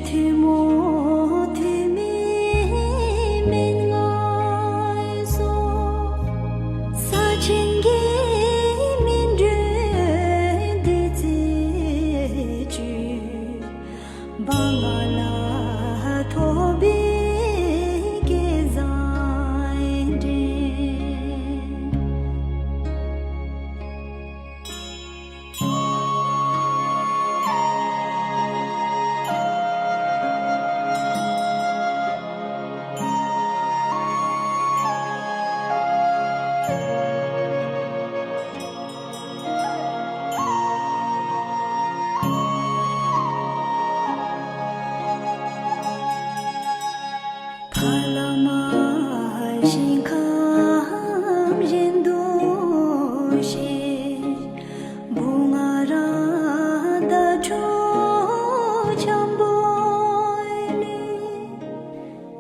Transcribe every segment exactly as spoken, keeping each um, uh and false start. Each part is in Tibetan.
ཐུན་མོང་ཐུན་མིན་མན་ངག་སོགས། ས་ཆེན་གྱི་སྨིན་གྲོལ་བདུད་རྩིའི་བཅུད། བག་ང་ལ་ཐོབ་པའི་སྐལ་བཟང་འདྲེན། ཕ་བླ་མ་ཞིང་ཁམས་བཞིན་དུ་གཤེགས། བུ་ང་ར་དྭ་ཕྲུག་འཆམ་པོ་ལུས།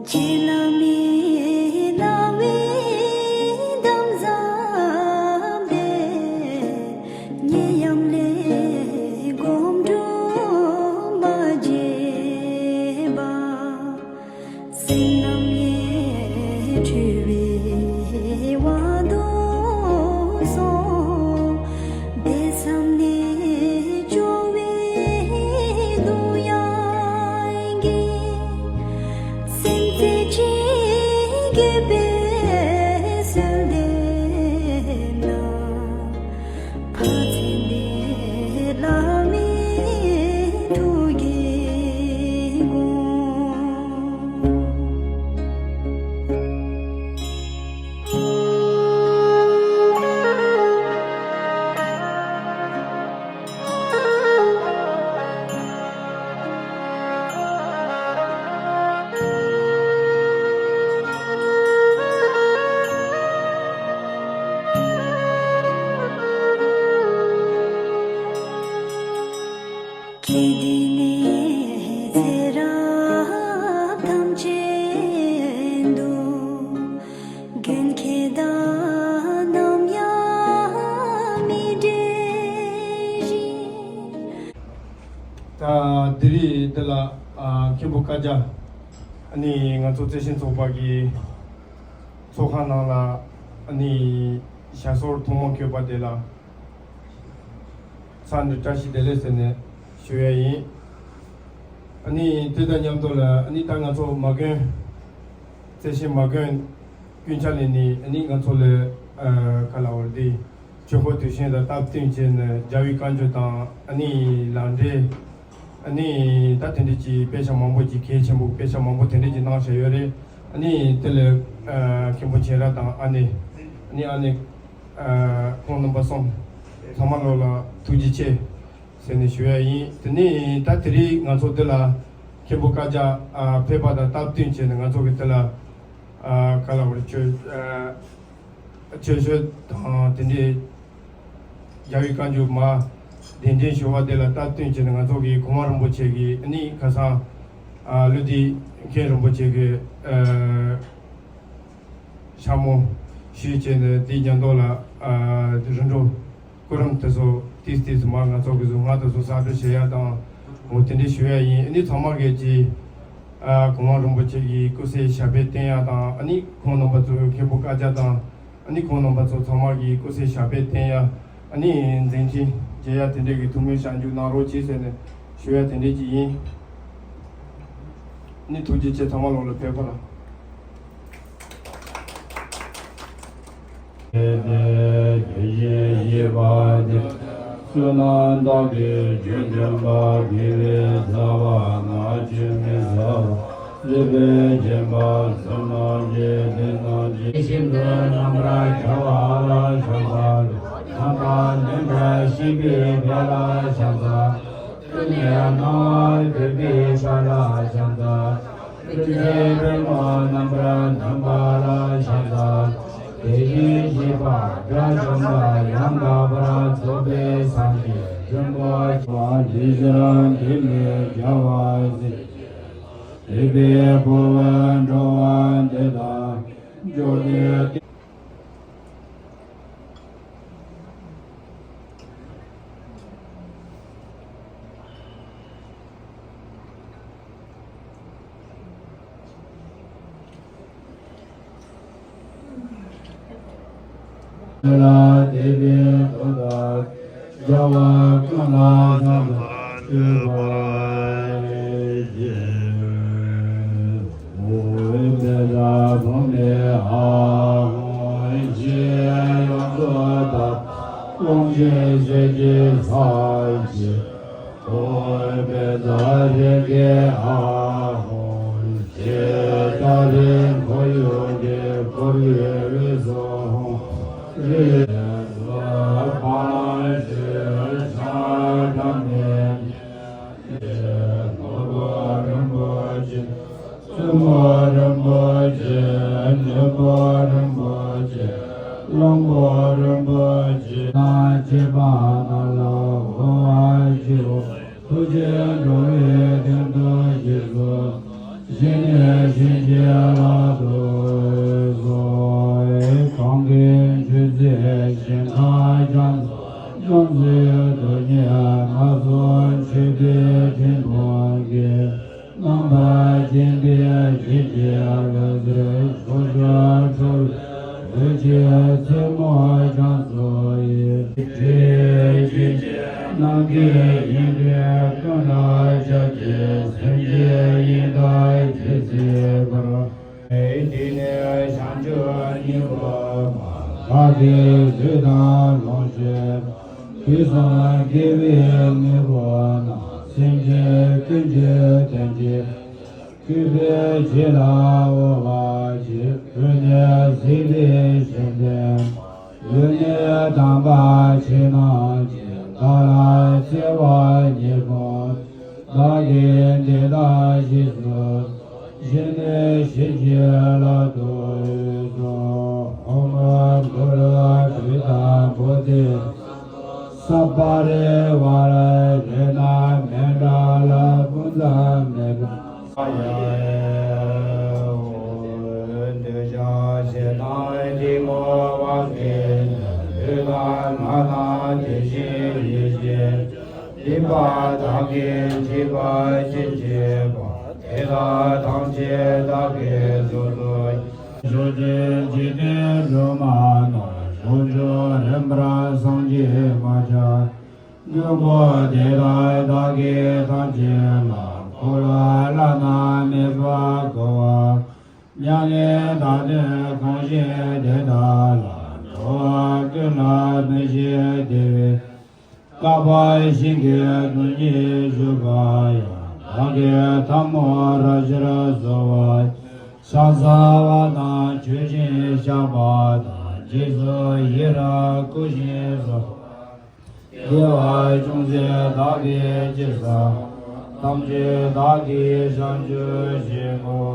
རྗེ་བླ་མའི་རྣ་བའི་གདམས་ཟབ་དེ། ཉེ་ཡམ་ལས་སྒོམ་སྒྲུབ་མ་བརྗེད་པ། སེམས་རྣམ་གཡེང་འཁྲུལ་བའི་དབང་དུ་སོང་། བདེ་བསམ་ནས་སྐྱོ་བའི་གདུང་དབྱངས་ཀྱིས། སེམས་རྩེ་གཅིག་དགོས་པའི་གསོལ་འདེབས་ལ། ཕ་ཚེ་འདི་བླ་མའི་ཐུགས་ཀྱི་དགོངས། ཀྱེ་འདི་ནས་ཚེ་རབས་ཐམས་ཅད་དུ། མགོན་ཁྱེད་དང་ནམ་ཡང་མི་འབྲལ་ཞིང་། ད་དེ་རིང་འདི་ལ་ཨ་མཁན་པོ་བཀའ་རྒྱ། ཨ་ནི་ང་ཚོ་བརྩེ་ཆེན་ཚོགས་པ་གི་ཚོགས་ཁང་ནང་ལ་ཨ་ནི་ཞལ་སོར་ཐེངས་མ་བཀོད་པ་དེ་ལ། ཚང་མར་བཀྲ་ཤིས་བདེ་ལེགས་ཟེར་ནས་ཞུ་ཡ་ཡིན། ཨ་ནི་དེ་དང་མཉམ་དུ་ལ་ཨ་ནི་ད་ང་ཚོ་མ་དགོན། བརྩེ་ཆེན་མ་དགོན་ཀུན་ཆ་ལས་ནི་ཨ་ནི་ང་ཚོ་ལ་ཨ་ག་ལ་བར་དེ་ཆོས་འཁོར་དུས་ཆེན་དང་སྟབས་བསྟུན་བྱས་ནས་རྒྱལ་བའི་བཀའ་འགྱུར་དང་ཨ་ནི་ལག་འབྲེལ། ཨ་ནི་ད་དེ་འདྲ་ཅིག་དཔེ་ཆ་མང་པོ་ཅིག་གལ་ཆེན་པོ་དཔེ་ཆ་མང་པོ་དེ་འདྲ་ཅིག་གནང་བཞག་ཡོད་རེད། ཨ་ནི་དེ་ལ་ཨ་མཁན་པོ་བྱེ་བྲག་དང་ཨ་ནེ། ཨ་ནི་ཨ་ནེ། ཨ་ཁོང་རྣམ་པ་གསུམ་ཚང་མ་ལོ་ལ་ཐུགས་རྗེ་ཆེ་ཟེར་ནས་ཞུ་ཡ་ཡིན། དེ་ནས་ད་དེ་རིང་ང་ཚོ་འདི་ལ་མཁན་པོ་བཀའ་རྒྱ་ཨ་ཕེབས་པ་དང་སྟབས་བསྟུན་བྱས་ནས་ང་ཚོ་གི་འདི་ལ་ཨ་ག་ལ་བར་ཆོས་ཨ་ཆོས་ཞུ་དང་དེ་འདྲའི་རྒྱལ་བའི་བཀའ་འགྱུར་མ་གདན་འདྲེན་ཞུ་བ་དེ་ལ་སྟབས་བསྟུན་བྱས་ནས་ང་ཚོ་གི་གོང་མ་རིན་པོ་ཆེ་གི་ཨ་ནི་ཁ་སང་ཨ་ཀླུ་སྡིངས་མཁན་རིན་པོ་ཆེ་གི་ཨ། ཤ་མོ་ཞུས་བྱས་ནས་དེའི་ཉིན་ཐོ་ལ་ཨ་རིམ་གྲོ་སྐུ་རིམ་དེ་ཚོ་ཏིས་ཏིས་མ་ང་ཚོ་གི་གཟུངས་སྔགས་དེ་ཚོ་གསར་སྒྲུབ་བྱེད་ཡ་དང་འོ་དེ་འདྲ་ཞུ་ཡ་ཡིན། ཨ་ནི་ཚང་མ་གིས་ཀྱི་ཨ་གོང་མ་རིན་པོ་ཆེ་གི་སྐུ་ཚེ་ཞབས་པད་བརྟན་ཡ་དང་ཨ་ནི་ཁོང་རྣམ་པ་ཚོ་མཁན་པོ་བཀའ་རྒྱ་དང་ཨ་ནི་ཁོང་རྣམ་པ་ཚོ་ཚང་མ་གི་སྐུ་ཚེ་ཞབས་པད་བརྟན་ཡ་ཨ་ནི་མཛད་འཕྲིན་རྒྱས་ཡ་དེ་འདྲ་གི་ཐུགས་སྨོན་ཞབས་འཇུག་གནང་རོགས་གྱིས་ཟེར་ནས་ཞུ་ཡ་དེ་འདྲ་ཅིག་ཡིན། ཨ་ནི་ཐུགས་རྗེ་ཆེ། ཚང་མ་ལོག་ལ་ཕེབས་ཁོ་ར། དེ་དེ་དེ་བཞིན་གཤེགས་པ་དེ། བསོད་ནམས་དག་གིས་རྒྱུད་འདྲེན་པ། དགེ་བའི་རྩ་བ་ནི་ཆོས་མིན་ས་བ། སྲིད་པའི་འཇིགས་པ་གསུམ་སྤངས་ཀྱི་དེ་རྣམས་ཀྱི། ཤིན་ཏུ་རྣམ་པར་འཆར་བ་ལ་ཕྱག་འཚལ་ལོ། ནམ་མཁའ་མཉམ་པར་གཤེགས་པའི་དཔལ་ལ་ཕྱག་འཚལ་ལོ། ཀུན་ནས་སྣང་བར་གྱུར་པའི་དཔལ་ལ་ཕྱག་འཚལ་ལོ། ཀུན་གྱི་པདྨོ་རྣམ་པར་གནོན་པ་ལ་ཕྱག་འཚལ་ལོ། དེ་བཞིན་གཤེགས་པ་དགྲ་བཅོམ་པ་ཡང་དག་པར་རྫོགས་པའི་སངས་རྒྱས་རིན་པོ་ཆེ། འདི་ཕྱིར་འདི་ནི་རྒྱལ་བ་སྲས་ཀྱི། སྲིད་པའི་འཁོར་བའི་འགྲོ་བ་འདི་དག་འཇོམས་ནི། ལ་དད་པའི་མཐུ་དང་། རྒྱལ་བ་ཀུན་ལ་སངས་རྒྱས་པར་བགྱི། ཨོཾ་པཉྩ་བྷཱུ་མི་ཨཱཿཧཱུྃ་ཕྱི་ཡི་ཡོངས་སུ་དག་པ་ཀུན་གྱི་སྲས་ཀྱི་ས་གཞི། ཨོཾ་པཉྩ་རིགས་ཀྱི་ཨཱཿཧཱུྃ་ཕྱི་ལྟ་རིགས་འཁོར་ཡུག་གི་འཁོར་བའི་དབུས་སུ་ཧཱུྃ་རིགས་སུ་བ་ལང་ཤུ་ཤ་སྒྲ་མེད་ཀྱི་ནོར་བུ་རིན་པོ་ཆེ། བཙུན་མོ་རིན་པོ་ཆེ། ནོར་བུ་རིན་པོ་ཆེ། གླང་པོ་རིན་པོ་ཆེ་དང་བཅས་པ་རྣམས་ལ་དབུལ་བར་བགྱིའོ། ཐུགས་རྗེས་འགྲོ་བའི་དོན་དུ་རྗེས་སུ་བྱས་ནས་བྱིན་གྱིས་བརླབ་ཏུ་གསོལ། གང་གི་མཆོད་རྫས་ཞིང་ཁམས་རྒྱ་མཚོ་ཡི་དོན་གཉེར་མ་སོགས་མཆོད་པའི་ཕྲིན་ཕུང་གིས། རྣམ་པར་བརྒྱན་པའི་ཞིང་གི་འོད་ཟེར་ཕྱོགས་བཅུར་འཕྲོ་བའི་འོད་ཀྱི་མཚན་མོ་རྒྱ་མཚོ་ཡི་དྲི་ཞིང་གི་རྣམ་རྒྱལ་ཡིན་པས་ཀུན་ལ་ཕྱག་བགྱི། སེམས་ཅན་ཡི་དྭགས་ཇི་སྲིད་པར། དེ་ནས་བྱང་ཆུབ་སྙིང་པོ་མ་བདག་གིས་བསོད་ནམས་ལོངས་སྤྱོད་དུས་གསུམ་དགེ་བའི་དངོས་པོ་རྣམས་སེམས་ཅན་ཀུན་གྱི་དོན་བྱེད། གུས་པས་རྗེས་ལ་དབུལ་བར་བགྱི། དབུལ་ནས་གཟིགས་པའི་ཤིང་རྟའི་ཡུལ་ནས་དམ་པ་ཆོས་རྣམས་ཀྱི་བདག་ལ་བརྩེ་བ་ཉེར་བཟུང་། བདག་གིས་འདི་དག་རྗེས་སུ་བྱས་ནས་བྱིན་གྱིས་བརླབ་ཏུ་གསོལ། ཨོཾ་གུ་རུ་བོ་དྷ་བོ་དྷི་སརྦ་རི་ཝཱ་ར་རཏྣ་མཎྜ་ལ་ཀུན་ཏ་མཎྜ། འདོད་ཆགས་ཞེ་སྡང་གཏི་མུག་བག་ཕེབས་ལུས་དང་ངག་དང་དེ་བཞིན་ཡིད་བཞིན་སྡིག་པ་དག་གིས་བྱིས་པ་ཅི་མཆིས་པ། དེ་དག་ཐམས་ཅད་བདག་གིས་སོ་སོར་ཕྱོགས་བཅུའི་འཇིག་རྟེན་སྒྲོན་མ་རྣམས་ཕྱོགས་བཅུ་རིམ་པར་སངས་རྒྱས་མ་ཆགས་མགོན་པོ་དེ་དག་བདག་གིས་ཐམས་ཅད་ལ་འཁོར་བ་བླ་ན་མེད་པ་བསྐོར་བ། མྱ་ངན་ལས་འདས་གང་ཞིག་དེ་དག་ལ། འགྲོ་བ་ཀུན་ལ་མི་ཕྱེད་བདེ་བའི་བསྐལ་པ་ཞིང་གི་དོན་གཉེར་ཞུ་བ་ཡང་། བདག་གིས་ཐལ་མོ་སྦྱར་ཕྱིར་གསོལ་བ། ཕྱག་འཚལ་བ་དང་མཆོད་ཅིང་བཤགས་པ་དང་། རྗེས་སུ་ཡི་རང་བསྐུལ་ཞིང་གསོལ། དགེ་བ་ཅུང་ཟད་བདག་གིས་ཅི་བསགས། ཐམས་ཅད་བདག་གིས་བྱང་ཆུབ་བྱེད་དགོས།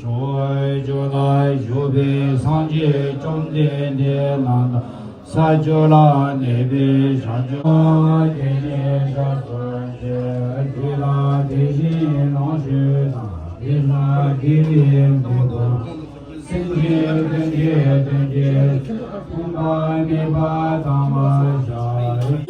ཕྱོགས་བཅུ་ན་བཞུགས་པའི་སངས་རྒྱས་བཅོམ་ལྡན་འདས་རྣམས་དང་། ས་བཅུ་ལ་གནས་པའི་བྱང་ཆུབ་སེམས་དཔའ་དེ་ཉིད་སྐྱབས་སུ་མཆི། དེ་ལ་དེ་བཞིན་ལོངས་སྤྱོད་དང་། དེ་བཞིན་དགེ་བའི་མགོན་དང་། སེམས་ཅན་ཀུན་གྱི་དོན་བྱེད། མཐུན་པ་མེད་པ་དམ་པར་བཞག།